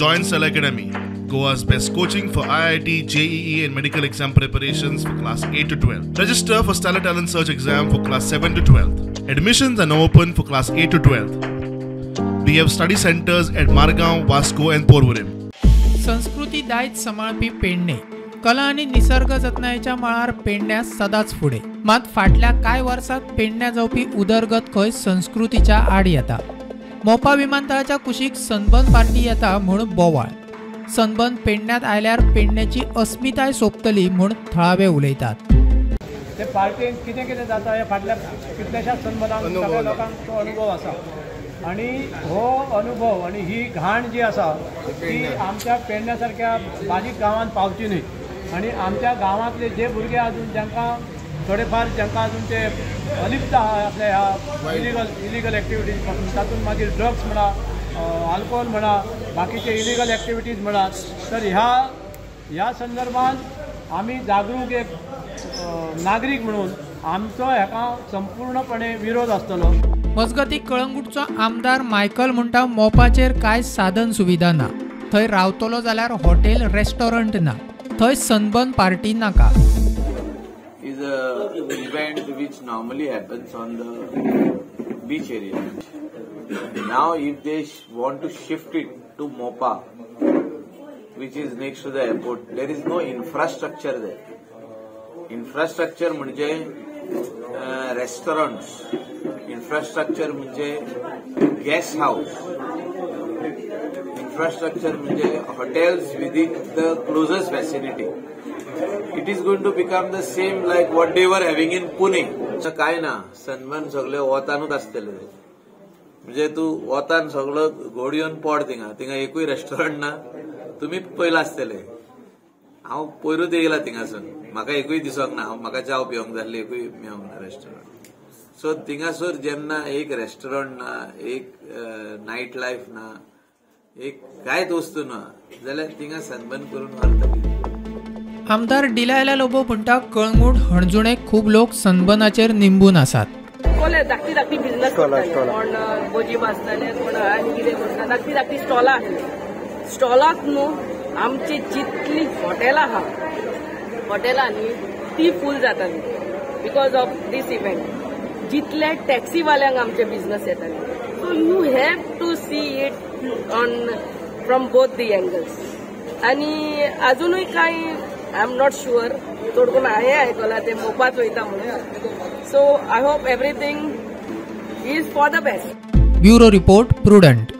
Join Stellar Academy, Goa's best coaching for IIT, JEE and medical exam preparations for class 8 to 12. Register for Stellar Talent Search exam for class 7 to 12. Admissions are now open for class 8 to 12. We have study centers at Margao, Vasco and Porvorim. संस्कृती दायज सांबाळपी पेडणे कला आनी निसर्ग जतनायेच्या मळार पेडण्या सदांच फुडें. मात फाटल्या कांय वर्सांत पेडण्या जावपी उदरगत खंय संस्कृतीच्या आड येता. मोपा विमानतळाच्या कुशीक सनबर्न पार्टी येता म्हूण बोवाळ. सनबर्न पेडण्यांत आयल्यार पेडण्याची अस्मिताय सोंपतली म्हूण थळावे उलयतात. ते पार्टीन कितें कितें जाता हे फाटल्या कितल्याशाच सनबर्नाक सगळ्या लोकांक तो अनुभव आसा आनी हो अनुभव आनी ही घाण जी आसा ती आमच्या पेडण्या सारक्या बारीक गांवांत पावची न्हय आनी आमच्या गांवांतले जे भुरगे अजून जांकां थोडेफार जांकां अजून ते अलिप्त आहा आपल्या ह्या इलिगल एक्टिविटीज पासून, तातूंत मागीर ड्रग्स म्हणा, आल्कोहोल म्हणा, बाकीचे इलिगल एक्टिविटीज म्हणा, तर ह्या संदर्भात आमी जागरूक एक नागरीक म्हणून आमचो हेका संपूर्णपणे विरोध आसतलो. मजगती कळंगूटचो आमदार मायकल म्हणटा मोपाचेर कांय साधन सुविधा ना, थंय रावतलो जाल्यार हॉटेल रेस्टॉरंट ना, थंय सनबर्न पार्टी नाका. Is a event which normally happens on the beach area. Now if they want to shift it to Mopa, which is next to the airport, there is no infrastructure there. Infrastructure म्हणजे restaurants, infrastructure म्हणजे guest house, infrastructure म्हणजे hotels within the closest vicinity. It is going to become the same like what they were having in Pune. काय ना sunburn सगळे वतानूच आसतले, म्हणजे तूं वतान सगळो घोड येवन पड थिंगा, थिंगा एकूय रेस्टॉरंट ना. तुमी पयला आसतले, हांव पयरूच येयला थिंगासून, म्हाका एकूय दिसोंक ना, म्हाका च्याव पिवंक जाल्ली एकूय मेळोंक ना रेस्टॉरंट. सो थिंगासर जेन्ना एक रेस्टॉरंट ना, एक नायट लायफ ना, एक कांयच वस्तू ना, जाल्यार थिंगा सनबर्न करून व्हरतली. आमदार डिलायला लोबो म्हणटा कळंगूट हणजुणे खूब लोक सनबर्नाचेर निंबून आसात. धाकटी धाकटी बिझनेस करताले, कोण भजी भाजताले, कोण आनी कितें करता, धाकटी धाकटी स्टॉलां आसली. स्टॉलाक न्हू आमची जितली हॉटेलां आहा, हॉटेलां न्ही ती फूल जाताली because of these event. जितले टॅक्सीवाल्यांक आमचे बिझनेस येताले. So you have to see it on from both the angles. आनी अजुनूय कांय I am not sure, चड करून हांवें आयकलां ते मोपाच वयता म्हणून. So I hope everything is for the best. Bureau report, Prudent.